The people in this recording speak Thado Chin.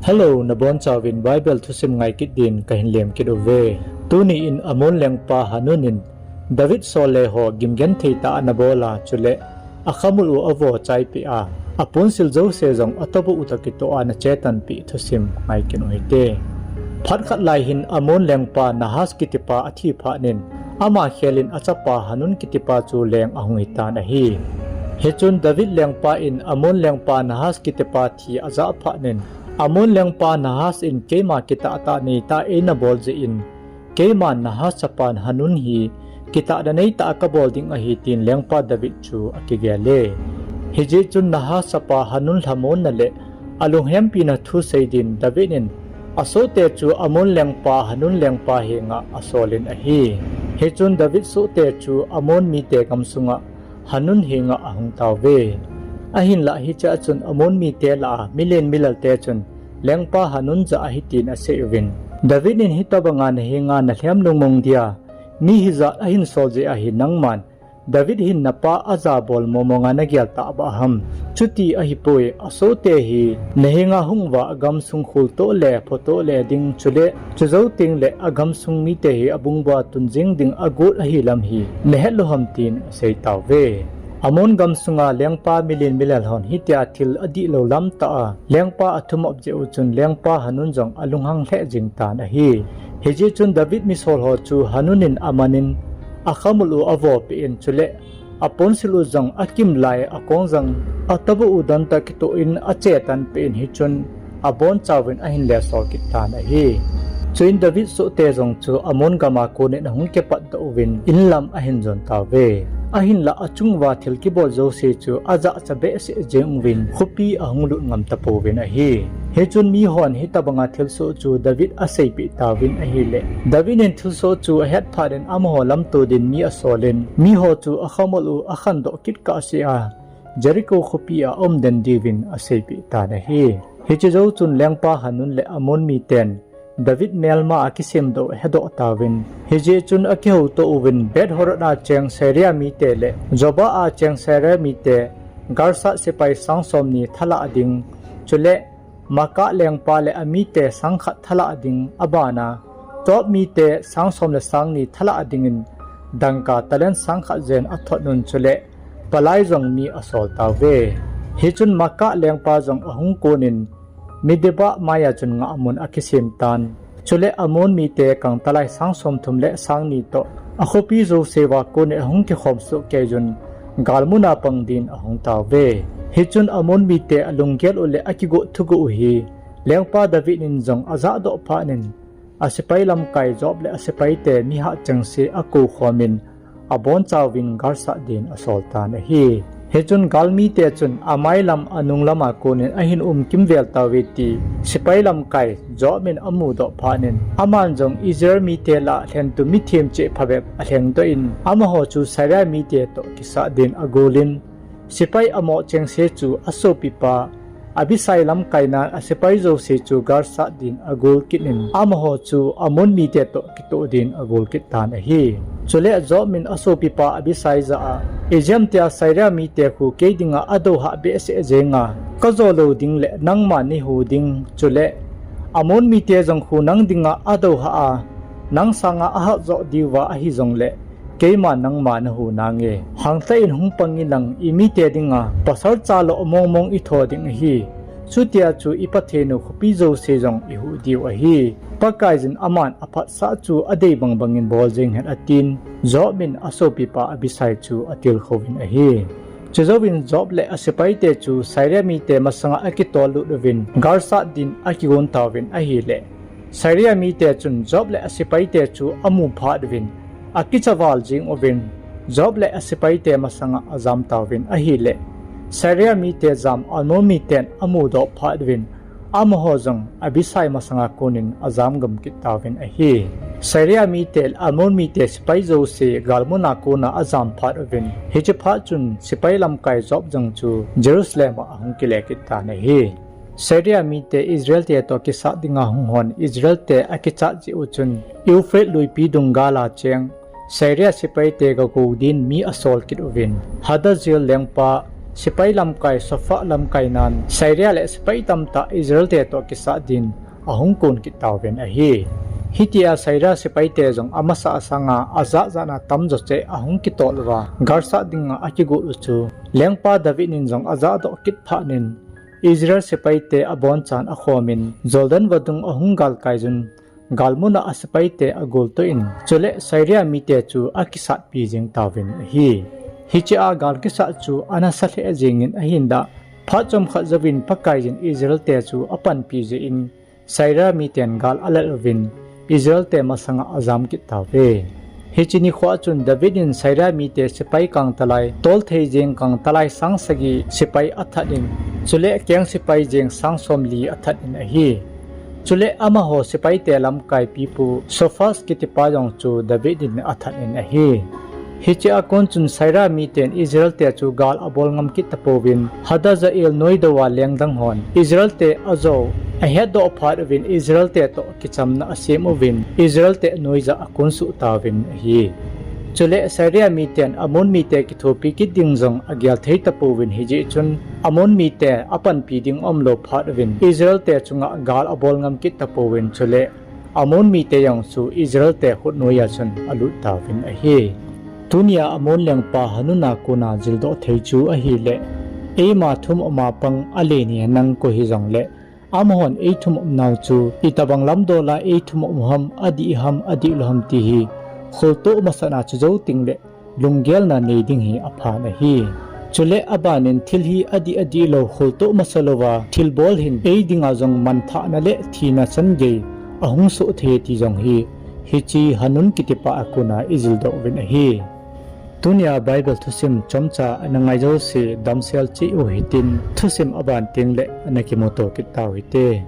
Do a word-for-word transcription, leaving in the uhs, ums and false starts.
Hello, nabonchauvin Bible thusim ngai kit din kahin lem kit uve. Tuni in Ammon lengpa Hanun in David sol le ho gimgenthei tah a anabol a, chule akhamul u avoh chai peh a, aponsil jouse jong atabuh u toh kitoh a anachetan peh thusim ngai kit u hite. Phat khat lai hin Ammon lengpa Nahash kitipa athi phat in, ama khel in achapa Hanun kitipa chu leng ahung hitan ahi. Hichun David lengpa in Ammon lengpa Nahash kitipa thi ajah phat in, Ammon lengpa Nahash in keima kitah tah neitah a eina bol jeh in, keiman Nahash chapa Hanun hi kitah tah neitah a kabol ding ahi, tin lengpa David chu akigel e. Hijeh chun Nahash chapa Hanun lhamonna le alunghempina thu sei din David in asohte chu Ammon lengpa Hanun lengpa henga asol in ahi. Hichun David sohte chu Ammon mite gamsunga Hanun henga ahung tauve. Ahinlah hiche a chun Ammon mite lah a milen milal te chun lengpa Hanun jah a hitin asei uvin, David in hitobanga nahenga nalhem lungmong dia mi hijat ahin sol jeh a hi nangman David hin napa ajabol mongmonga nagel tahbeh ham? Chuti ahipoi, asohte hi nahenga hung uva agamsung khul toh le pho toh le ding, chule chujou tengle agamsung mite hi abung uva tun jing ding agot ahi lam hi nahet lou ham, tin asei tauve. Ammon gamsunga lengpa milen milal hon hitia thil adihlou lam tah a lengpa athumop jeh u chun lengpa Hanun jong alunghang lheh jing tan ahi. Hijeh chun David misol ho chu Hanun in aman in, akhamul u avoh peh in, chule aponsil u jong akim lai akong jong atabuh u don toh kitoh in achetan peh in, hichun abonchauvin ahin lesol kit tan ahi. Chuin David sohte jong chu Ammon gam a konin ahung kipatdoh uvin, inlam ahin jon tauve. Ahinlah achung uva thil kibol jouse chu ajahcha behseh jeng uvin, khopi ahung lut ngam tapouvin ahi. Hichun mihon hitobanga thilsoh chu David aseipeh tauvin ahile, David in thilsoh chu ahet phat in amaho lamto din mi asol in, miho chu akhamul u akhandoh kit kahsea Jericho khopi a aumden diuvin aseipeh tan ahi. Hiche jou chun lengpa Hanun le Ammon miten David melma a kisemdoh hedoh tauvin, hijeh chun akihouto uvin, Beth-horon a cheng Syria mite le Zobah a cheng Syria mite, galsat sepai sang somni thalah ding, chule Maakah lengpa le amite sang khat thalah ding, abana Tob mite sang som le sang ni thalah dingin dangka talent sang khat jen athot un, chule palai jong mi asol tauve. Hichun Maakah lengpa jong ahung konin Medeba mai a chun ngahmun akisem tan. Chule Ammon mite kangtalai sang somthum le sang ni toh akhopi jouse uva konin ahung kikhom soh keijun galmun a pang din ahung tauve. Hichun Ammon mite alunggel u le akigoh thugoh u hi lengpa David in jong ajahdoh phat in, asepai lamkai Joab le asepaite mi hahchengse akou khomin, abonchauvin galsat din asol tan ahi. Hichun galmite chun amailam anunglam a konin ahin um kimvel tauve ti sepai lamkai Joab in amudoh phat in, aman jong Israel mite lah a lhentum mithem cheh phabep alhengdoh in, amaho chu Syria mite toh kisat din agol in, sepai amoh chengse chu asopipa Abisai lamkaina asepai jouse chu galsat din agol kit in, amaho chu Ammon mite toh kitoh din agol kit tan ahi. Chule Joab in asopipa Abisai jah a, ijemtia Syria mite khu kei dinga adouhah behseh jenga, kajo lou ding le nangma neihu ding, chule Ammon mite jong khu nang dinga adouhah a, nang sanga ahatjoh diuva ahijongle, keima nangma nahu nange. Hangtah in hung pang inlang, imite dinga pasal chalou mongmong itho ding ahi. Chutia chu i Pathen u khopi jouse jong ihuh diu ahi. Pakaiyin aman aphatsah chu adei bangbangin bol jeng hen, atin, Joab in asopipa Abisai chu atilkhouvin ahi. Chujouvin Joab le asepaite chu Syria mite masanga akitollut uvin, galsat din akigon tauvin ahile, Syria mite chun Joab le asepaite chu amu phat uvin, akicha val jeng uvin, Joab le asepaite masanga ajam tauvin ahile, Syria mite jam Ammon miten amudoh phat uvin, amaho jong Abisai masanga konin ajam gam kit tauvin ahi. Syria mite le Ammon mite sepai jouse galmun a kona ajam phat uvin, hiche phat chun sepai lamkai Joab jong chu Jerusalem a ahung kile kit tan ahi. Syria mite Israel te toh kisat dinga hung hon Israel te akichat jeh u chun Euphrates luipi dung gal a cheng Syria sepaite gakou din mi asol kit uvin, Hadadezer lengpa Sepai lamkai Sofa lamkai nan Syria le sepai tamtah Israel te toh kisat din ahung kon kit tauvin ahi. Hitia Syria sepai te jong amasa sanga ajat jat na tamjo cheh ahung kitol uva galsat dinga akigol u chu lengpa David in jong ajahdoh kit phat in Israel sepai te abonchan akhomin Jordan vadung ahung galkai jun galmun a asepai te agoltoh in chule Syria mite chu akisatpi jing tauvin ahi. Hichea gal kisat chu anasa lheh jingin ahinlah phat chomkhat jouvin Pakaiyin Israel te chu apanpi jeh in Syria miten gal alel uvin Israel te masanga ajam kit tauve. Hiche nikho a chun David in Syria mite sepai kangtalai tolthei jeng kangtalai sang sagi sepai athat in chule keng sepai jeng sang somli athat in ahi. Chule amaho sepai te lamkai pipu Sophas kitipa jong chu David in athat in ahi. Hichea kon chun Syria miten Israel te chu gal abol ngam kit tapouvin Hadajael noidou a lengdang hon Israel te ajou ahetdoh phat uvin Israel te toh kichamna asem uvin Israel te noija akonsuh tauvin ahi. Chule Syria miten Ammon mite kithopi kit ding jong agel thei tapouvin hijeh chun Ammon mite apanpi ding umlou phat uvin Israel te chunga gal abol ngam kit tapouvin chule Ammon mite jong chu Israel te khut noija chun alut tauvin ahi. Tunia Ammon lengpa Hanun a kona jildoh thei chu ahile, eima thumop ma pang ale ni henlang koi hijongle, amahon eithumop nau chu itobang lamdol a eithumop u ham, adih ham, adihlou ham ti hi kholtoh masat a chu jou tengle, lunggelna nei ding hi aphan ahi. Chule abanin thil hi adih adihlou kholtoh masa louva thilbol hin eidinga jong manthahna le thina changei ahung soh thei ti jong hi, hiche Hanun kitipa a kona ijildoh uvin ahi. Tunia Bible thusim chomcha ana ngai jouse damsel cheh u hitin thusim aban tengle ana kimuto kit tau hite.